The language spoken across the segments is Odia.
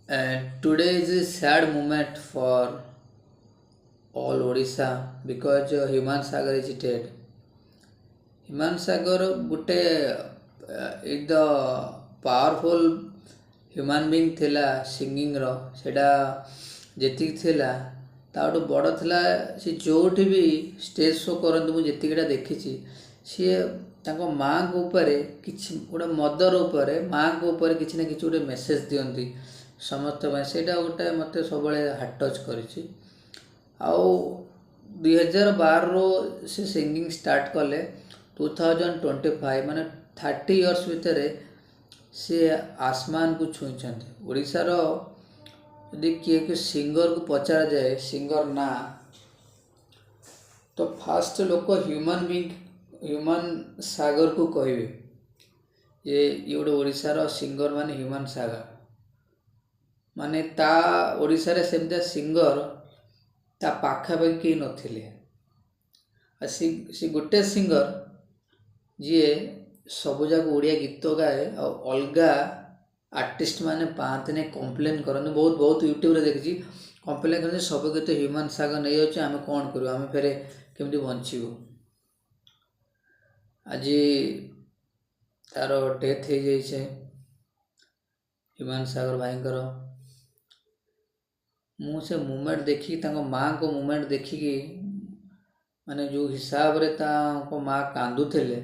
And today is a sad moment for all Odisha because Human Sagar is dead. Human Sagar ଗୋଟେ is the powerful human being ଥିଲା। ସିଙ୍ଗିଂର ସେଇଟା ଯେତିକି ଥିଲା, ତାଠୁ ବଡ଼ ଥିଲା। ସେ ଯେଉଁଠି ବି ଷ୍ଟେଜ୍ ଶୋ କରନ୍ତି, ମୁଁ ଯେତିକିଟା ଦେଖିଛି, ସିଏ ତାଙ୍କ ମାଆଙ୍କ ଉପରେ କିଛି ଗୋଟେ, ମଦର ଉପରେ, ମାଆଙ୍କ ଉପରେ କିଛି ନା କିଛି ଗୋଟେ ମେସେଜ୍ ଦିଅନ୍ତି ସମସ୍ତଙ୍କ ପାଇଁ। ସେଇଟା ଗୋଟେ ମୋତେ ସବୁବେଳେ ହାର୍ଟ ଟଚ୍ କରିଛି। ଆଉ 2012ରୁ ସେ ସିଙ୍ଗିଂ ଷ୍ଟାର୍ଟ କଲେ, 2025, ମାନେ 30 ଇୟର୍ସ ଭିତରେ ସିଏ ଆସମାନକୁ ଛୁଇଁଛନ୍ତି। ଓଡ଼ିଶାର ଯଦି କିଏ କିଏ ସିଙ୍ଗରକୁ ପଚରାଯାଏ ସିଙ୍ଗର ନାଁ, ତ ଫାଷ୍ଟ ଲୋକ ହ୍ୟୁମାନ୍ ବିଙ୍ଗ, ହ୍ୟୁମାନ୍ ସାଗରକୁ କହିବେ ଯେ ଇଏ ଗୋଟେ ଓଡ଼ିଶାର ସିଙ୍ଗର, ମାନେ ହ୍ୟୁମାନ୍ ସାଗର। ମାନେ ତା ଓଡ଼ିଶାରେ ସେମିତିଆ ସିଙ୍ଗର ତା ପାଖାପାଖି କେହି ନଥିଲେ। ଆଉ ସେ ଗୋଟେ ସିଙ୍ଗର ଯିଏ ସବୁଯାକ ଓଡ଼ିଆ ଗୀତ ଗାଏ, ଆଉ ଅଲଗା ଆର୍ଟିଷ୍ଟ ମାନେ ପାଆନ୍ତିନି, କମ୍ପ୍ଲେନ୍ କରନ୍ତି। ବହୁତ ବହୁତ ୟୁଟ୍ୟୁବରେ ଦେଖିଛି, କମ୍ପ୍ଲେନ୍ କରନ୍ତି, ସବୁ ଗୀତ ହ୍ୟୁମାନ୍ ସାଗର ନେଇଯାଉଛି, ଆମେ କ'ଣ କରିବୁ, ଆମେ ଫେରେ କେମିତି ବଞ୍ଚିବୁ? ଆଜି ତାର ଡେଥ୍ ହେଇଯାଇଛି ହ୍ୟୁମାନ୍ ସାଗର ଭାଇଙ୍କର। ମୁଁ ସେ ମୁମେଣ୍ଟ ଦେଖିକି, ତାଙ୍କ ମାଆଙ୍କ ମୁମେଣ୍ଟ ଦେଖିକି, ମାନେ ଯେଉଁ ହିସାବରେ ତାଙ୍କ ମା କାନ୍ଦୁଥିଲେ,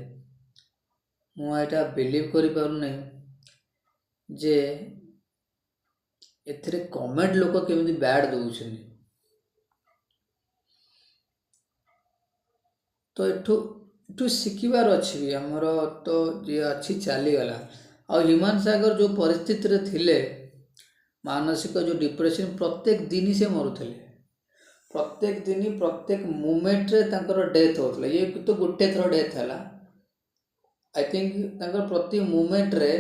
ମୁଁ ଏଇଟା ବିଲିଭ୍ କରିପାରୁନାହିଁ ଯେ ଏଥିରେ କମେଣ୍ଟ ଲୋକ କେମିତି ବ୍ୟାଡ଼ ଦେଉଛନ୍ତି। ତ ଏଠୁ ଶିଖିବାର ଅଛି ବି ଆମର। ତ ଯିଏ ଅଛି ଚାଲିଗଲା। ଆଉ ହ୍ୟୁମାନ୍ ସାଗର ଯେଉଁ ପରିସ୍ଥିତିରେ ଥିଲେ, ମାନସିକ ଯେଉଁ ଡିପ୍ରେସନ୍, ପ୍ରତ୍ୟେକ ଦିନ ସେ ମରୁଥିଲେ। ପ୍ରତ୍ୟେକ ଦିନ, ପ୍ରତ୍ୟେକ ମୁମେଣ୍ଟରେ ତାଙ୍କର ଡେଥ୍ ହେଉଥିଲା। ଇଏ ତ ଗୋଟେ ଥର ଡେଥ୍ ହେଲା। I think ତାଙ୍କର ପ୍ରତି ମୁମେଣ୍ଟରେ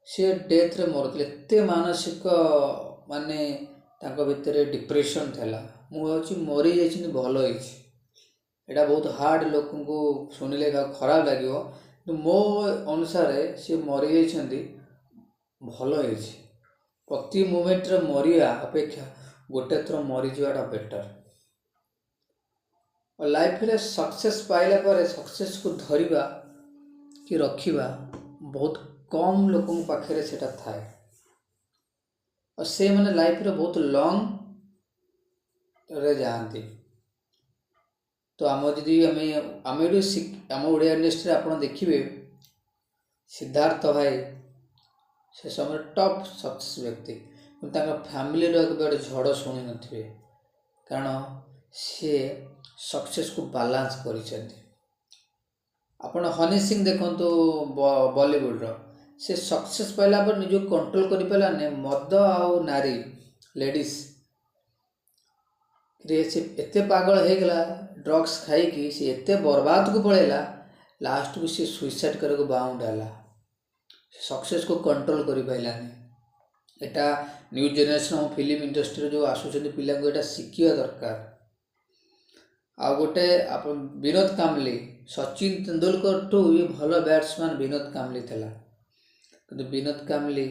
ସିଏ ଡେଥ୍ରେ ମରୁଥିଲେ। ଏତେ ମାନସିକ, ମାନେ ତାଙ୍କ ଭିତରେ ଡିପ୍ରେସନ୍ ଥିଲା। ମୁଁ ଭାବୁଛି ମରିଯାଇଛନ୍ତି, ଭଲ ହେଇଛି। ଏଇଟା ବହୁତ ହାର୍ଡ଼, ଲୋକଙ୍କୁ ଶୁଣିଲେ ଖରାପ ଲାଗିବ, କିନ୍ତୁ ମୋ ଅନୁସାରେ ସିଏ ମରିଯାଇଛନ୍ତି, ଭଲ ହେଇଛି। ପ୍ରତି ମୁମେଣ୍ଟରେ ମରିବା ଅପେକ୍ଷା ଗୋଟେ ଥର ମରିଯିବାଟା ବେଟର୍। ଲାଇଫରେ ସକ୍ସେସ୍ ପାଇଲା ପରେ ସକ୍ସେସ୍କୁ ଧରିବା କି ରଖିବା ବହୁତ କମ୍ ଲୋକଙ୍କ ପାଖରେ ସେଇଟା ଥାଏ, ଆଉ ସେମାନେ ଲାଇଫରେ ବହୁତ ଲଙ୍ଗରେ ଯାଆନ୍ତି। ତ ଆମ ଯଦି ଆମେ ଏଠୁ ଆମ ଓଡ଼ିଆ ଇଣ୍ଡଷ୍ଟ୍ରିରେ ଆପଣ ଦେଖିବେ, ସିଦ୍ଧାର୍ଥ ଭାଇ ସେ ସମୟରେ ଟପ୍ ସକ୍ସେସ୍ ବ୍ୟକ୍ତି, କିନ୍ତୁ ତାଙ୍କ ଫ୍ୟାମିଲିର କେବେ ଗୋଟେ ଝଡ଼ ଶୁଣିନଥିବେ, କାରଣ ସିଏ ସକ୍ସେସ୍କୁ ବାଲାନ୍ସ କରିଛନ୍ତି। ଆପଣ ହନି ସିଂ ଦେଖନ୍ତୁ ବଲିଉଡ଼ର, ସେ ସକ୍ସେସ୍ ପାଇଲା ପରେ ନିଜକୁ କଣ୍ଟ୍ରୋଲ କରିପାରିଲାନି। ମଦ ଆଉ ନାରୀ, ଲେଡ଼ିସ୍ ରେ ସେ ଏତେ ପାଗଳ ହେଇଗଲା, ଡ୍ରଗ୍ସ ଖାଇକି ସେ ଏତେ ବର୍ବାଦକୁ ପଳେଇଲା, ଲାଷ୍ଟକୁ ସେ ସୁଇସାଇଡ଼ କରିବାକୁ ବାଉଣ୍ଡ ହେଲା। ସକ୍ସେସ୍କୁ କଣ୍ଟ୍ରୋଲ କରିପାରିଲାନି। ଏଇଟା ନ୍ୟୁ ଜେନେରେସନ୍ ଆମ ଫିଲ୍ମ ଇଣ୍ଡଷ୍ଟ୍ରିରେ ଯେଉଁ ଆସୁଛନ୍ତି ପିଲାଙ୍କୁ ଏଇଟା ଶିଖିବା ଦରକାର। ଆଉ ଗୋଟେ ଆପଣ ବିନୋଦ କାମ୍ବଲି, ସଚିନ ତେନ୍ଦୁଲକରଠୁ ବି ଭଲ ବ୍ୟାଟ୍ସମ୍ୟାନ୍ ବିନୋଦ କାମ୍ବଲି ଥିଲା। କିନ୍ତୁ ବିନୋଦ କାମ୍ବଲି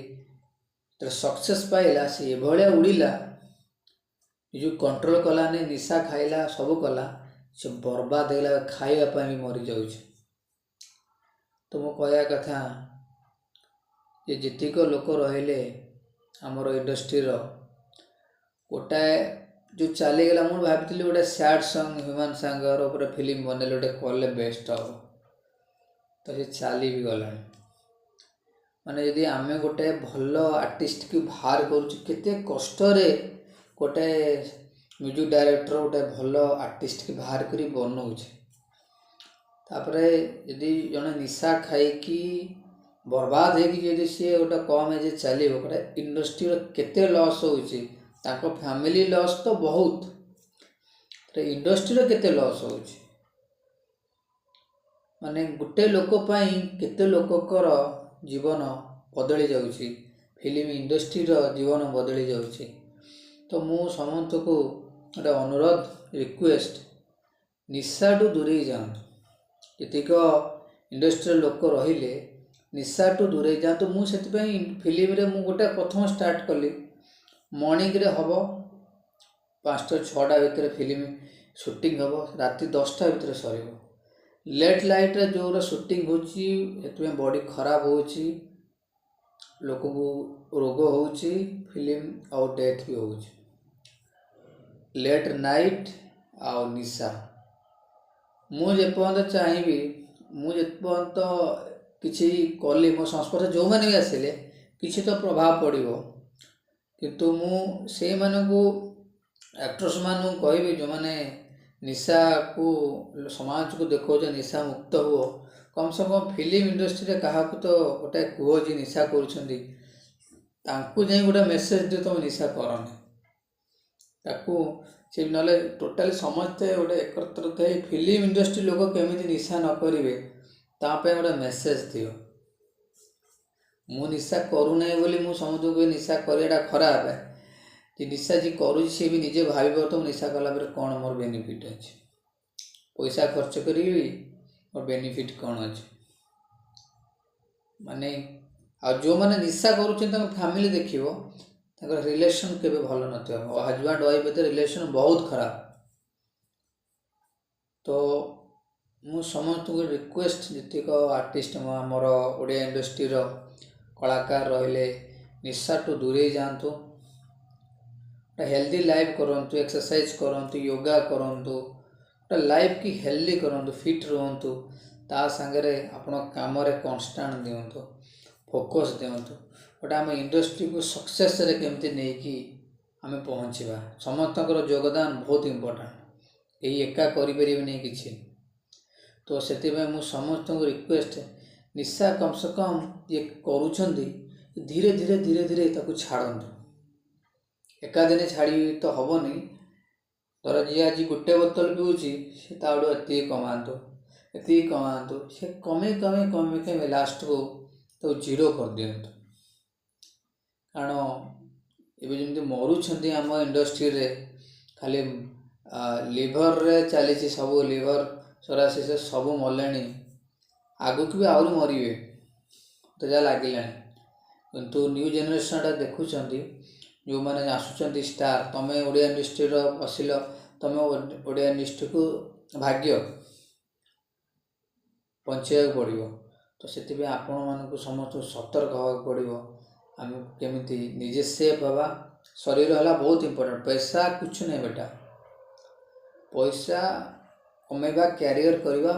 ଯେତେବେଳେ ସକ୍ସେସ୍ ପାଇଲା, ସେ ଏଭଳିଆ ଉଡ଼ିଲା, ନିଜକୁ କଣ୍ଟ୍ରୋଲ କଲାନି, ନିଶା ଖାଇଲା, ସବୁ କଲା, ସେ ବର୍ବାଦ ହେଇଗଲା, ଖାଇବା ପାଇଁ ବି ମରିଯାଉଛି। ତ ମୁଁ କହିବା କଥା ଯେ ଯେତିକ ଲୋକ ରହିଲେ ଆମର ଇଣ୍ଡଷ୍ଟ୍ରିର, ଗୋଟାଏ ଯେଉଁ ଚାଲିଗଲା, ମୁଁ ଭାବିଥିଲି ଗୋଟେ ସ୍ୟାଡ଼ ସଙ୍ଗ୍ ହ୍ୟୁମାନ୍ ସାଗର ଉପରେ ଫିଲ୍ମ ବନେଇଲେ, ଗୋଟେ କଲେ ବେଷ୍ଟ ହେବ। ତ ସେ ଚାଲି ବି ଗଲାଣି। ମାନେ ଯଦି ଆମେ ଗୋଟେ ଭଲ ଆର୍ଟିଷ୍ଟକି ବାହାର କରୁଛୁ, କେତେ କଷ୍ଟରେ ଗୋଟେ ମ୍ୟୁଜିକ୍ ଡାଇରେକ୍ଟର ଗୋଟେ ଭଲ ଆର୍ଟିଷ୍ଟକି ବାହାର କରି ବନଉଛି, ତାପରେ ଯଦି ଜଣେ ନିଶା ଖାଇକି ବର୍ବାଦ ହେଇକି ଯଦି ସିଏ ଗୋଟେ କମ୍ ଏଜ୍ ଚାଲିବ, ଗୋଟେ ଇଣ୍ଡଷ୍ଟ୍ରିର କେତେ ଲସ୍ ହେଉଛି? ତାଙ୍କ ଫ୍ୟାମିଲି ଲସ୍ ତ ବହୁତ, ଇଣ୍ଡଷ୍ଟ୍ରିର କେତେ ଲସ୍ ହେଉଛି? ମାନେ ଗୋଟେ ଲୋକ ପାଇଁ କେତେ ଲୋକଙ୍କର ଜୀବନ ବଦଳି ଯାଉଛି, ଫିଲ୍ମ ଇଣ୍ଡଷ୍ଟ୍ରିର ଜୀବନ ବଦଳି ଯାଉଛି। ତ ମୁଁ ସମସ୍ତଙ୍କୁ ଗୋଟେ ଅନୁରୋଧ, ରିକ୍ୱେଷ୍ଟ, ନିଶାଠୁ ଦୂରେଇ ଯାଆନ୍ତୁ। ଯେତିକ ଇଣ୍ଡଷ୍ଟ୍ରିର ଲୋକ ରହିଲେ, ନିଶାଠୁ ଦୂରେଇ ଯାଆନ୍ତୁ। ମୁଁ ସେଥିପାଇଁ ଫିଲ୍ମରେ ମୁଁ ଗୋଟେ ପ୍ରଥମ ଷ୍ଟାର୍ଟ କଲି, ମର୍ଣ୍ଣିଂରେ ହେବ, 5ଟା 6ଟା ଭିତରେ ଫିଲ୍ମ ସୁଟିଂ ହେବ, ରାତି 10ଟା ଭିତରେ ସରିବ। ଲେଟ୍ ନାଇଟ୍ରେ ଯେଉଁଗୁଡ଼ା ସୁଟିଂ ହେଉଛି, ସେଥିପାଇଁ ବଡ଼ି ଖରାପ ହେଉଛି, ଲୋକଙ୍କୁ ରୋଗ ହେଉଛି, ଫିଲ୍ମ ଆଉ ଡେଥ୍ ବି ହେଉଛି। ଲେଟ୍ ନାଇଟ୍ ଆଉ ନିଶା। ମୁଁ ଯେପର୍ଯ୍ୟନ୍ତ ଚାହିଁବି, ମୁଁ ଯେପର୍ଯ୍ୟନ୍ତ କିଛି କଲି, ମୋ ସଂସ୍ପର୍ଶରେ ଯେଉଁମାନେ ବି ଆସିଲେ କିଛି ତ ପ୍ରଭାବ ପଡ଼ିବ। କିନ୍ତୁ ମୁଁ ସେଇମାନଙ୍କୁ, ଆକ୍ଟ୍ରସ୍ମାନଙ୍କୁ କହିବି, ଯେଉଁମାନେ ନିଶାକୁ ସମାଜକୁ ଦେଖାଉଛ, ନିଶା ମୁକ୍ତ ହୁଅ। କମ୍ ସେ କମ୍ ଫିଲ୍ମ ଇଣ୍ଡଷ୍ଟ୍ରିରେ କାହାକୁ ତ ଗୋଟେ କୁହ, ଯିଏ ନିଶା କରୁଛନ୍ତି ତାଙ୍କୁ ଯାଇ ଗୋଟେ ମେସେଜ୍ ଦିଅ, ତୁମେ ନିଶା କରନି। ତାକୁ ସେ ନହେଲେ ଟୋଟାଲି ସମସ୍ତେ ଗୋଟେ ଏକତ୍ରିତ ହେଇ ଫିଲ୍ମ ଇଣ୍ଡଷ୍ଟ୍ରି ଲୋକ କେମିତି ନିଶା ନ କରିବେ, ତା ପାଇଁ ଗୋଟେ ମେସେଜ୍ ଦିଅ। ମୁଁ ନିଶା କରୁନାହିଁ ବୋଲି ମୁଁ ସମସ୍ତଙ୍କୁ କୁହେ ନିଶା କରିବାଟା ଖରାପ। ଯେ ନିଶା ଯିଏ କରୁଛି, ସିଏ ବି ନିଜେ ଭାବିବ ତ ମୁଁ ନିଶା କଲା ପରେ କ'ଣ ମୋର ବେନିଫିଟ୍ ଅଛି? ପଇସା ଖର୍ଚ୍ଚ କରିବି, ମୋର ବେନିଫିଟ୍ କ'ଣ ଅଛି? ମାନେ ଆଉ ଯେଉଁମାନେ ନିଶା କରୁଛନ୍ତି, ତାଙ୍କ ଫ୍ୟାମିଲି ଦେଖିବ, ତାଙ୍କର ରିଲେସନ୍ କେବେ ଭଲ ନଥିବ। ହଜବାଣ୍ଡ ୱାଇଫ୍ ଭିତରେ ରିଲେସନ୍ ବହୁତ ଖରାପ। ତ ମୁଁ ସମସ୍ତଙ୍କୁ ରିକ୍ୱେଷ୍ଟ, ଯେତିକ ଆର୍ଟିଷ୍ଟ, ଆମର ଓଡ଼ିଆ ଇଣ୍ଡଷ୍ଟ୍ରିର କଳାକାର ରହିଲେ, ନିଶାଠୁ ଦୂରେଇ ଯାଆନ୍ତୁ, ଗୋଟେ ହେଲ୍ଦି ଲାଇଫ୍ କରନ୍ତୁ, ଏକ୍ସରସାଇଜ୍ କରନ୍ତୁ, ୟୋଗା କରନ୍ତୁ, ଗୋଟେ ଲାଇଫ୍ କି ହେଲ୍ଦି କରନ୍ତୁ, ଫିଟ୍ ରୁହନ୍ତୁ। ତା ସାଙ୍ଗରେ ଆପଣ କାମରେ କନଷ୍ଟାଣ୍ଟ ଦିଅନ୍ତୁ, ଫୋକସ୍ ଦିଅନ୍ତୁ। ଗୋଟେ ଆମ ଇଣ୍ଡଷ୍ଟ୍ରିକୁ ସକ୍ସେସ୍ରେ କେମିତି ନେଇକି ଆମେ ପହଞ୍ଚିବା, ସମସ୍ତଙ୍କର ଯୋଗଦାନ ବହୁତ ଇମ୍ପୋର୍ଟାଣ୍ଟ। କେହି ଏକା କରିପାରିବେନି କିଛି। ତ ସେଥିପାଇଁ ମୁଁ ସମସ୍ତଙ୍କୁ ରିକ୍ୱେଷ୍ଟ, ନିଶା କମ୍ ସେ କମ୍ ଯିଏ କରୁଛନ୍ତି, ଧୀରେ ଧୀରେ ଧୀରେ ଧୀରେ ତାକୁ ଛାଡ଼ନ୍ତୁ। ଏକାଦିନେ ଛାଡ଼ି ତ ହେବନି। ଧର ଯିଏ ଆଜି ଗୋଟେ ବୋତଲ ପିଉଛି, ସେ ତାଠୁ ଏତିକି କମାନ୍ତୁ, ଏତିକି କମାନ୍ତୁ, ସେ କମେଇ କମେଇ କମେଇ କମେଇ ଲାଷ୍ଟକୁ ତାକୁ ଜିରୋ କରିଦିଅନ୍ତୁ। କାରଣ ଏବେ ଯେମିତି ମରୁଛନ୍ତି ଆମ ଇଣ୍ଡଷ୍ଟ୍ରିରେ, ଖାଲି ଲିଭରରେ ଚାଲିଛି ସବୁ, ଲିଭର ସୋରାସିସ୍ ସବୁ ମଲେଣି। ଆଗକୁ ବି ଆହୁରି ମରିବେ ତ ଯାହା ଲାଗିଲାଣି। କିନ୍ତୁ ନ୍ୟୁ ଜେନେରେସନ୍ଟା ଦେଖୁଛନ୍ତି, ଯେଉଁମାନେ ଆସୁଛନ୍ତି ଷ୍ଟାର୍, ତୁମେ ଓଡ଼ିଆ ଇଣ୍ଡଷ୍ଟ୍ରିର ବସିଲ, ତୁମେ ଓଡ଼ିଆ ଇଣ୍ଡଷ୍ଟ୍ରିକୁ ଭାଗ୍ୟ ବଞ୍ଚେଇବାକୁ ପଡ଼ିବ। ତ ସେଥିପାଇଁ ଆପଣମାନଙ୍କୁ ସମସ୍ତଙ୍କୁ ସତର୍କ ହେବାକୁ ପଡ଼ିବ, ଆମେ କେମିତି ନିଜେ ସେଫ୍ ହେବା। ଶରୀର ହେଲା ବହୁତ ଇମ୍ପୋର୍ଟାଣ୍ଟ। ପଇସା कुछ नहीं बेटा। ପଇସା କମେଇବା, କ୍ୟାରିୟର କରିବା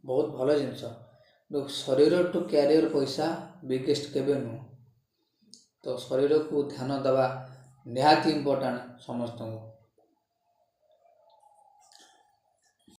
ବହୁତ ଭଲ ଜିନିଷ। ଶରୀରଠୁ କ୍ୟାରିୟର, ପଇସା ବିଗେଷ୍ଟ କେବେ ନୁହଁ। ତ ଶରୀରକୁ ଧ୍ୟାନ ଦେବା ନିହାତି ଇମ୍ପୋର୍ଟାଣ୍ଟ ସମସ୍ତଙ୍କୁ।